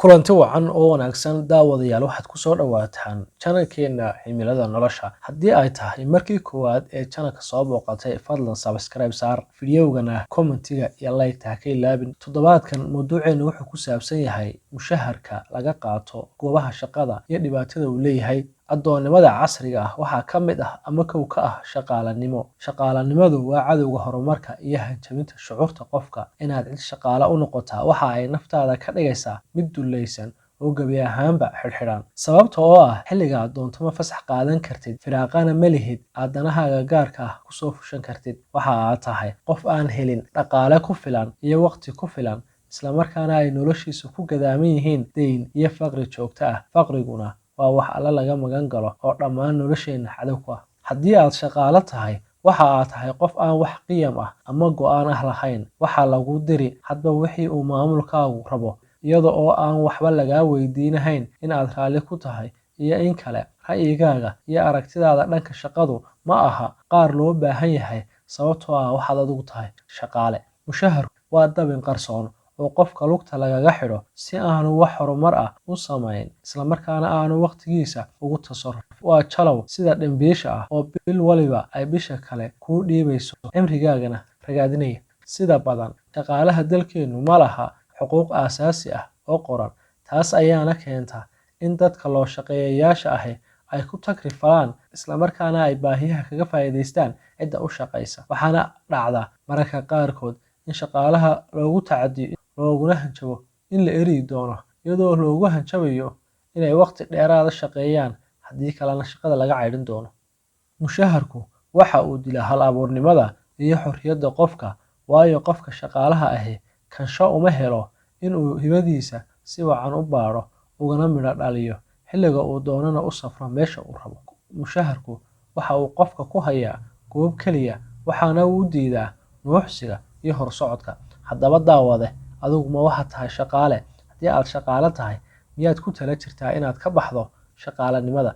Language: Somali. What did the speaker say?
Kulanti wacan oo wanaagsan, daawadayaal. Waxaad kusoo dhawaataan channelkeena Himilada Nolosha. Haddii ay tahay markii koowaad ee channelka soo booqatay, fadlan subscribe saar, fideogana commentiga iyo like ha ka ilaabin. Toddobaadkan mawduuceenu wuxuu ku saabsan yahay mushaharka laga qaato goobaha shaqada iyo dhibaatada uu leeyahay. Addoonnimada casriga ah waxaa ka mid ah ama kow ka ah shaqaalanimo. Shaqaalanimadu waa cadowga horumarka iyo hanjabinta shucuurta qofka. Inaad cid shaqaale u noqotaa waxa ay naftaada ka dhigaysaa mid dullaysan oo gebi ahaanba xidhxidhan, sababta oo ah xilliga aad doonto ma fasax qaadan kartid, firaaqana ma lihid aad danahaaga gaarka ah kusoo fushan kartid. Waxa aad tahay qof aan helin dhaqaale ku filan iyo waqti ku filan, islamarkaana ay noloshiisu ku gadaaman yihiin deyn iyo faqri joogto ah. Faqriguna waa wax Alle laga magan galo oo dhammaan nolosheenna cadow ku ah. Haddii aad shaqaale tahay, waxa aad tahay qof aan wax qiyam ah ama go'aan ah lahayn. Waxaa lagu diri hadba wixii uu maamulkaagu rabo, iyada oo aan waxba lagaa weydiinahayn in aad raalli ku tahay iyo in kale. Ra'yigaaga iyo aragtidaada dhanka shaqadu ma aha qaar loo baahan yahay, sababtoo ah waxaad adigu tahay shaqaale. Mushaharku waa dabin qarsoon oo qofka lugta lagaga xidho si aanu wax horumar ah u samayn, islamarkaana aanu waqtigiisa ugu tasarrufin. Waa jalow sida dhimbiisha ah oo bil waliba ay bisha kale kuu dhiibayso, cimrigaagana ragaadinaya. Sida badan shaqaalaha dalkeennu ma laha xuquuq aasaasi ah oo qoran, taas ayaana keenta in dadka loo shaqeeyayaasha ahi ay ku takri falaan, islamarkaana ay baahiyaha kaga faa'iidaystaan cidda u shaqaysa. Waxaana dhacda mararka qaarkood in shaqaalaha loogu tacadiyo looguna hanjabo in la eryi doono, iyadoo loogu hanjabayo inay waqti dheeraada shaqeeyaan, haddii kalena shaqada laga caydhin doono. Mushaharku waxa uu dilaa hal-abuurnimada iyo xorriyadda qofka, waayo qofka shaqaalaha ahi kansho uma helo in uu hibadiisa si wacan u baadho ugana midho dhaliyo, xilliga uu doonana u safro meesha uu rabo. Mushaharku waxa uu qofka ku hayaa goob keliya, waxaana uu u diidaa nuuxsiga iyo horsocodka. Haddaba daawade, adigu ma waxaad tahay shaqaale? Haddii aad shaqaale tahay, miyaad ku tala jirtaa inaad ka baxdo shaqaalanimada?